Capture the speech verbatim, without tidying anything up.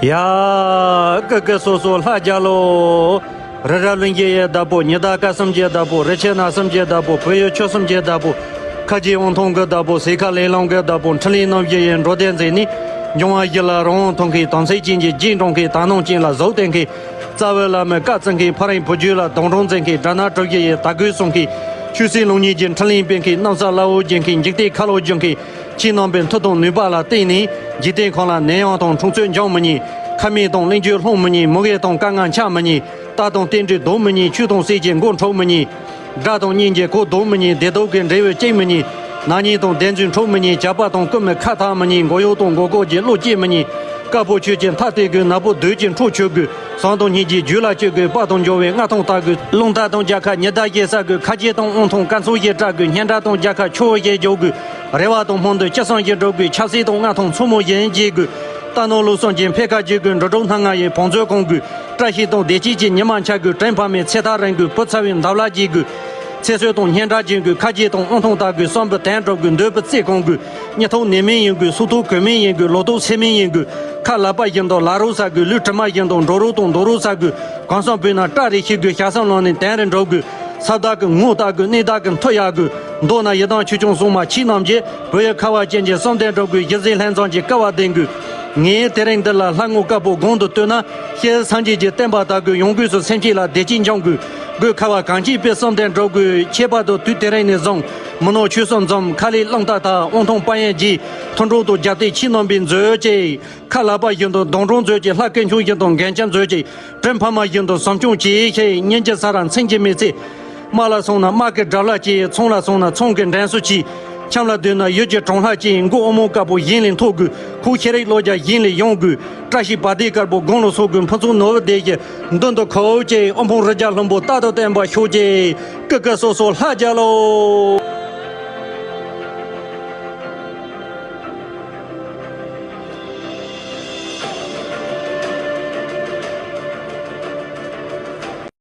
ཡ། ཀི་ཀི་སོ་སོ་ལྷ་རྒྱལ་ལོ། རི་རབ་གླིང་བཞི་ཡི་བདག་པོ། ཉི་ཟླ་སྐར་གསུམ་གྱི་བདག་པོ། རི་ཆུ་ནགས་གསུམ་གྱི་བདག་པོ། བོད་ཡུལ་ཆོལ་གསུམ་གྱི་བདག་པོ། ཁ་རྗེ་དབང་ཐང་གི་བདག་པོ། སེ་ཁ་ལས་ལམ་གྱི་བདག་པོ། འཕྲིན་ལས་རྣམ་བཞི་ཡི་འགྲོ་དོན་མཛད་ནས། འབྱུང་བ་བཞི་ལ་རང་དབང་ཐོབ་མཁན། དམ་ཚིག་ཅན་གྱི་རྗེས་འབྲང་མཁན། དག་སྣང་ཅན་ལ་གཟུགས་བསྟན་མཁན། རྩ་བའི་བླ་མའི་བཀའ་བརྩི་མཁན། ཕ་རན་བུ་རྒྱུད་ལ་སྡོང་གྲོགས་མཛད་མཁན། དགྲ་ནག་གྲུ་བཞི་ཡི་དར་གོས་སྲུང་མཁན། ཆོས་སྲིད་ལུགས་གཉིས་ཀྱི་འཕྲིན་ལས་སྤེལ་མཁན། གནམ་ས་བླ་འོག་བརྒྱུད་མཁན། འཇིག་རྟེན་ཁ་ལོ་བསྒྱུར་མཁན། ཁྱེད་རྣམ་པའི་མཐུ་དང་ནུས་པ་ལ་བརྟེན་ནས། འཇིག་རྟེན་ཁམས་ལ་ནད་ཡམས་དང་འཁྲུག་རྩོད་འབྱུང་མི་ཉན། ཁ་མིག་དང་གླེང་བརྗོད་སློང་མི་ཉན། མུ་གེ་དང་དཀའ་ངལ་འཆའ་མི་ཉན། རྟ་དང་རྟེན་འབྲེལ་སྡོམ་མི་ཉན། ཆོས་དང་སྲིད་ཀྱི་མགོ་འཕྲོག་མི་ཉན། དགྲ་དང་གཉེན་གྱི་གོ་ལྡོག་མི་ཉན། བདེ་སྡུག་གི་འབྲས་བུ་བཅད་མི་ཉན། ནག་ཉེས་དང་བདེན་རྫུན་འཕྲོག་མི་ཉན། ཇག་པ་དང་རྐུན་མའི་ཁ་འཐག་མི་ཉན། མགོ་གཡོག་དང་མགོ་སྐོར་གྱི་བློ་སྐྱེད་མི་ཉན། དཀར་པོ་ཆོས་ཀྱི་མཐའ་གཏད་དགོས། ནག་པོ་བདུད་ཀྱི་འཕྲོ་ཆོད་དགོས། བཟང་དང་སྙིང་རྗེའི་རྒྱུད་ལ་སྐྱེ་དགོས། དཔའ་དང་འབྱོར་བའི་མངའ་ཐང་དར་དགོས། རླུང་རྟ་དང་རྒྱལ་ཁ་ཉི་ཟླ་བཞིན་གསལ་དགོས། ཁ་རྗེ་དང་དབང་ཐང་སྐར་ཚོགས་བཞིན་བཀྲ་དགོས། སྙན་གྲགས་དང་རྒྱལ་ཁ་ཆུ་བོ་བཞིན་རྒྱས་དགོས། རེ་བ་དང་སྨོན་འདུན་སྤྱི་བསང་བཞིན་འགྲུབ་དགོས། ཆབ་སྲིད་དང་མངའ་ཐང་མཚོ་མོ་བཞིན་རྒྱས་དགོས། རྟ་ནོར་ལུག་གསུམ་གྱི་འཕེལ་ཁ་རྒྱས་དགོས། འབྲུ་དྲུག་སྣ་ལྔ་ཡི་བང་མཛོད་སྐོང་དགོས། བཀྲ་ཤིས་དང་བདེ་སྐྱིད་ཀྱི་ཉི་མ་འཆར་དགོས། དྲིན་ཕ་མའི་ཚེ་ཐག་རིང་དགོས། བུ་ཚ་བའི་འདབ་ལག་རྒྱས་དགོས། ཚེ་བསོད་དང་སྙན་གྲགས་རྒྱས་དགོས། ཁ་རྗེ་དང་དབང་ཐང་དར་དགོས། བསམ་པའི་དོན་འགྲུབ་དགོས། འདོད་པའི་རྩེ་གང་དགོས། མྱི་ཐོག་ནད་མེད་ཡིན་དགོས། སྲོག་ཐོག་གོད་མེད་ཡིན་དགོས། ལོ་ཐོག་སེ་མེད་ཡིན་དགོས། ཁ་ལག་པ་བཞིན་དུ་ལག་རོགས་ཟ་དགོས། ལུས་གྲིབ་མ་བཞིན་དུ་འགྲོ་རོགས་དང་འདུག་རོགས་ཟ་དགོས། གང་བསམ་པའི་ནང་བཀྲ་རེ་ཤིས་དགོས། བྱ་བསམ་ལམ་ནས་དོན་རེ་འགྲུབ་དགོས། ས་བདག་གི་ངོ་བལྟ་དགོས། གནས་བདག་གི་མཐུ་གཡར་དགོས། མདོར་ན་ཡི་དམ་ཆོས་སྐྱོང་སྲུང་མ་ཁྱེད་རྣམས་ཀྱིས། བོད་ཡུལ་ཁ་བ་ཅན་གྱི་བསམ་དོན་འགྲུབ་དགོས། གཞི་འཛིན་ལྷན་འཛོམས་ཀྱི་སྐལ་བ་ལྡན་དགོས། ངས་དེ་རིང་འདི་ལ་ལྷ་ངོ་དཀར་པོ་དགུང་དུ་བསྟོད་ན། ཤེས་སངས་རྒྱས་ཀྱི་བསྟན་པ་དར་དགོས། ཡོང་སྒོས་སུ་སེམས་ཅན་ལ་བདེ་སྐྱིད་འབྱུང་དགོས། སྒོས་ཁ་བ་གངས་སྐྱིད་པའི་བསམ་དོན་འགྲུབ་དགོས། ཁྱད་པར་དུ་དུས་དེ་རིང་ནས་བཟུང་། མི་ནོར་ཆོས་སྲུང་འཛོམས། ཁ་ལས་རླུང་རྟ་དར། དབང་ཐང་དཔལ་ཡོན་རྒྱས། མཐུན་གྲོགས་དང་རྒྱབ་གཏད་ཁྱེད་རྣམ་པས་མཛོད་ཅིག་ཁ་ལག་པ་བཞིན་དུ་སྡོང་གྲོགས་མཛོད་ཅིག་ལྷ་སྐུ་འཆང་བཞིན་དུ་འགན་ཆ་མཛོད་ཅིག་དྲིན་ཕ་མ་བཞིན་དུ་སྲུང་སྐྱོང་བྱེད་ཤིག་སྙིང་རྗེ་ས་ར་མཚན་གྱི་མི་ཚེ། དམག་ལ་སོང་ན་དམག་གི་དགྲ་ལྷ་གྱིས། ཚོང་ལ་སོང་ན་ཚོང་གི་འགྲན་ཟུར་གྱིས། འཆམ་ལ་སྡོད་ན་ཡུལ་གྱི་གྲོང་ལྷ་གྱིས། མགོ་དབང་མོ་དཀར་པོ་གཞན་ལས་མཐོ་དགོས། ཁོག་ཤེས་རིག་བློ་རྒྱ་གཞན་ལས་ཡངས་དགོས། བཀྲ་ཤིས་པ་དེ་དཀར་པོ་དགུང་ལ་གསོ་དགོས། ཕུན་ཚོགས་ནོར་བུ་སྡེ་བཞི་མདུན་དུ་འཁོར་ཅིག་དབུལ་ཕོངས་རི་རྒྱལ་ལྷུན་པོ་རྟག་ཏུ་བརྟན་པར་ཤོག་ཅིག་ཀི་ཀི་སོ་སོ་ལྷ་རྒྱལ་ལོ།